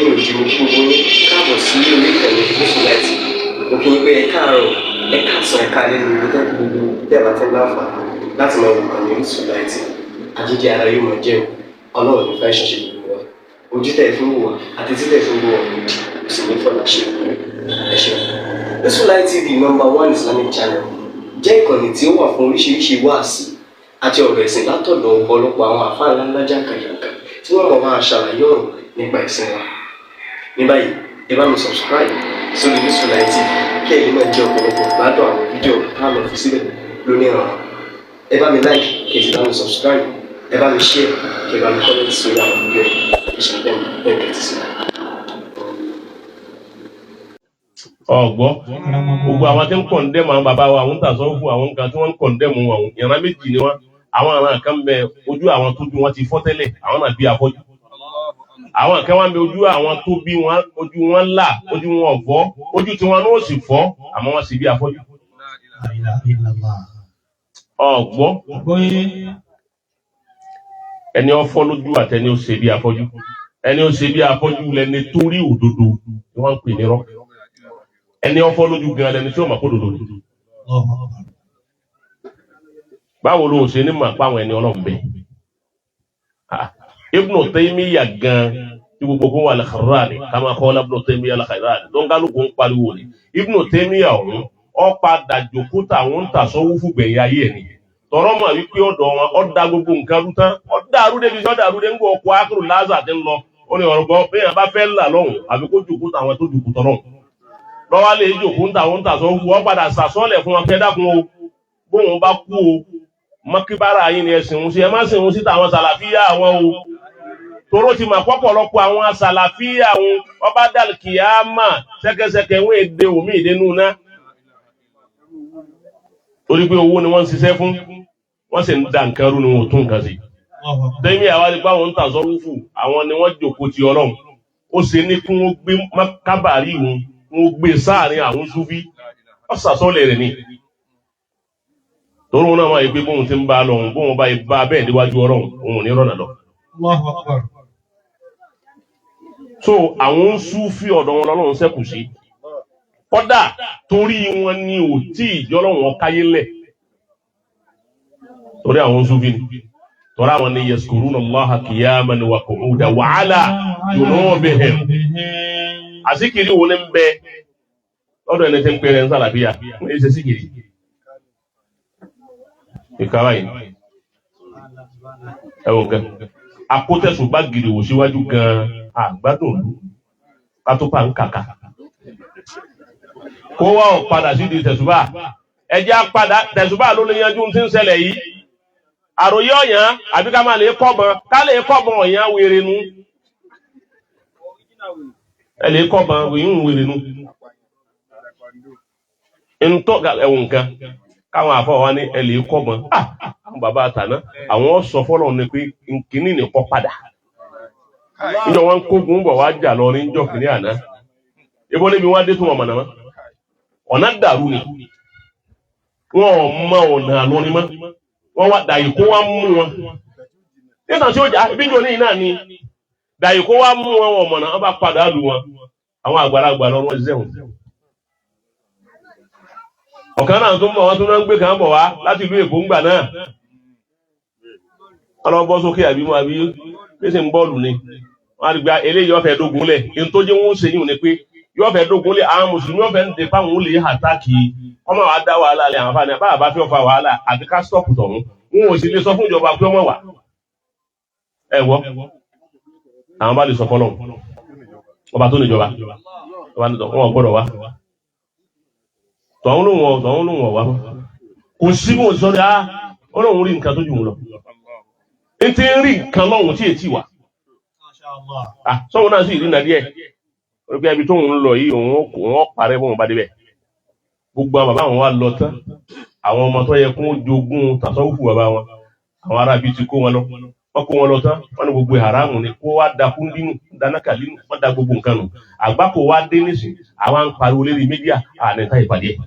Lẹ́yìn òjì, mo kí gbogbo yín káàbọ̀ sí orí ìkànnì Orísun Light. Mo kí yín pé ẹ káàárọ̀, ẹ káàsán, ẹ káalẹ́ ní gbogbo gbogbo tẹ́ ẹ bá ti ń láǹfààní láti máa wò ìkànnì Orísun Light. Àjíjẹ ara yóò máa jẹun. Ọlọ́run ní fẹ́ ṣẹṣẹ gbogbo wa. Ojú tẹ̀ fún wò wá àti títẹ̀ fún wò wá òdì kò sì ní fọlá ṣe. Ẹ ṣeun. Orísun Light TV, number one Islamic channel, jẹ́ ìkànnì tí ó wà fún oríṣiríṣi wáàsí àti ọ̀rọ̀ ẹ̀sìn látọ̀dọ̀ ọ̀pọ̀lọpọ̀ àwọn àfáà ńláńlá jàǹkàjàǹkà tí wọ́n mọ̀ máa ṣàlàyé ọ̀rọ̀ nípa ẹ̀sìn wa. Ní báyìí, ẹ bá mi subscribe sórí Orísun Light TV kí ẹ̀yin náà jẹ́ ọ̀pọ̀lọpọ̀ gbádùn àwọn fídíò tá a lọ fi síbẹ̀ lónìí ọ̀rọ̀. Ẹ bá mi like, kí ẹ sì bá mi subscribe, ẹ bá mi share, kí ẹ bá mi comment sórí àwọn fídíò yìí. Ẹ ṣe bẹ́ẹ̀ bẹ́ẹ̀ tẹ́tí sí. Ọgbọ́ gbogbo àwọn tí ń condemn àwọn bàbá wa, àwọn tàṣọ fún àwọn nǹkan tí wọ́n ń condemn wọn, ìran méjì ni wọ́n. Àwọn ìran kan bẹ, ojú àwọn tó bí wọn ti fọ́ tẹ́lẹ̀, àwọn náà bí afọ́jú. Àwọn kan wá ń bẹ, ojú àwọn tó bí wọn, ojú wọn là, ojú wọn ò fọ́, ojú tí wọn náà sì fọ́, àmọ́ wọ́n sì bí afọ́jú. Ọgbọ́ ẹni ó fọ́ lójú àtẹni ó ṣe bí afọ́jú. Ẹni ó ṣe bí afọ́jú lẹni tó rí òdodo ni wọ́n ń pè ní rọ́. Ẹni ó fọ́ lójú gan lẹni tí ó mọ̀ kó òdodo. Báwo ló ṣe ní mọ̀ pa àwọn ẹni Ọlọ́run bẹ́ẹ̀? Ibn Taymiyyah gan tí gbogbo kó wà al-Kharrani kama qala Ibn Taymiyyah al-Kharrani tó ń kálukú ń pariwo ni. Ibn Taymiyyah ọ̀hún ó padà jòkó táwọn ń tàsọ́wúfù gbẹ̀yìn ayé ẹ̀ nìyẹn. Tọrọ mọ̀ wípé ọ̀dọ̀ wọn ó da gbogbo nǹkan rú tán, ó dàrú débi tí ó dàrú dé ń gbọ́ ọkọ̀ akérò lázà ti ń lọ. Ó ní ọ̀rọ̀ gbọ́ bí yẹn bá fẹ́ là lọ́hùn àbí kó jòkó táwọn tó jòkó tọ́lọ́hùn lọ́wọ́ lè jòkó ń tàwọn ń tàsọ́wúfù. Ó padà sàsọ́lẹ̀ fún wọn pé dákun o, bóun bá kú o, mọ́kíbára yín ni ẹ̀sìn òun sí, ẹ má sìn òun sí tàwọn sàlàfíà àwọn o. Toró ti mà pọ̀pọ̀lọpọ̀ àwọn sàlàfíà òun ọba dàlkìyàmà ṣẹ́kẹ́ṣẹkẹ̀ ń èdè omi ìdénú ná, torí pé owó ni wọ́n ń ṣiṣẹ́ fún, wọ́n sì ń da nǹkan rú ni wọn ò tún nǹkan sí. Tẹ́mí àwa ti pa àwọn ń tà sọ́wọ́fù, àwọn ni wọ́n jòkó ti Ọlọ́run. Ó ṣe ní kí wọ́n gbé kábàárì wọn, wọ́n gbé sáàrin àwọn súfí, ó sàsọ́lẹ̀ rẹ̀ ni. Torí wọn náà máa yẹ pé bóun ti ń bá a lọ, òun bóun bá yẹ bá a bẹ́ẹ̀ déwájú Ọlọ́run, òun ò ní rọ̀nà lọ. So àwọn súfí ọ̀dọ̀ wọn lọ́lọ́run ṣẹ́kù sí. Kọ́dà torí wọn ni ò tí ìjọlọ́wọ́n káyé lẹ̀, torí àwọn súfí ni, torí àwọn ni yazkuruna Allaha qiyaman wa qu'udan wa ala junubihim. Àsìkiri wo ni ń bẹ lọ́dọ̀ ẹni tí ń pèrè ń sàlàbíyà? Wọ́n yé ṣe síkiri ìkàwá yìí. Ẹ̀wọ̀n kan akótẹ́sùn bá gidi wò síwájú gan-an, àgbádùn ìlú kátó pa ń kàkà kó wá ọ̀ padà sí di tẹ̀sùbà. Ẹjẹ́ á padà tẹ̀sùbà ló lè yanjú tí ń ṣẹlẹ̀ yìí. Àròyé ọ̀yàn àbí ká máa lè kọ́bọ̀n, ká lè kọ́bọ̀n ọ̀yàn wèrè nu, ẹ lè kọ́bọ̀n wìyún wèrè nu ntọ́. Ẹ̀wọ̀n nǹkan káwọn àfọ wa ní ẹ lè kọ́bọ̀n. Àwọn bàbá àtàná àwọn sọ fọlọ́ ni pé nkíní ní kọ́ padà níjọ wọn kógun bọ̀ wá jà lọ níjọ kìíní àná. Ibo níbi wọn dé tún wọn mọ̀nà mọ́, ọ̀nà dàrú ni, wọn ò mọ ọ̀nà àlọ́ni mọ́. Wọn wá dàyè kó wá mú wọn nígbà tí ó jà ibi jò ní iná ni dàyè kó wá mú wọn, wọn mọ̀nà, wọn bá padà lù wọn. Àwọn àgbàlagbà lọ wọn zẹ̀wọ̀n. Ọ̀kan náà tó ń bọ̀, wọn tó ń gbé kan bọ̀ wá láti ìlú Èkó ńgbà náà, wọn lọ bọ́ sókè àbí wọn àbí pèsè ń bọ́ọ̀lù ni wọn á gba eléyìí ọ̀fẹ́ dógun lẹ̀. Ní tó jẹ́ wọn ṣe yìí ni pé yóò fẹ́ dógun lẹ̀, àwọn mùsùlùmí ọ̀fẹ́ ń de fáwọn olè àtàkì ọmọ wa dá wàhálà lẹ̀. Àwọn afáàní bá bá fi ọ̀fà wàhálà àti ká stop tọ̀hún, wọn ò sì lè sọ fún ìjọba pé ọmọ wà ẹ wọ́. Àwọn bá lè sọ fọlọ́ ọba tó níjọba, ọba níjọba wọn ò gbọ́dọ̀ wá tọ̀hún lòun ọ̀ tọ̀hún lòun ọ̀ wá mọ́. Kò sí bó sọ ní á, ó lóun rí nǹkan tó jù ú lọ, n ti ń rí nǹkan lọ́hùn tí ètí wà sọ́hun náà sì rí nàdíẹ̀ wọ́n pé ibi tóun ń lọ yìí, òun ó parẹ́ bóun bá débẹ̀. Gbogbo àwọn bàbá àwọn wa lọ tán, àwọn ọmọ tó yẹ kó jogún tàṣọ́wùfù bàbá wọn, àwọn ará bíi ti kó wọn lọ, wọ́n kó wọn lọ tán. Wọ́n ní gbogbo haramu ni kó wá da kúndínù dáná kàlínù, wọ́n da gbogbo nǹkan nù. Àgbákò wá dé nísìn, àwa ń pariwo lérí media àníta ìpàdé ẹ̀.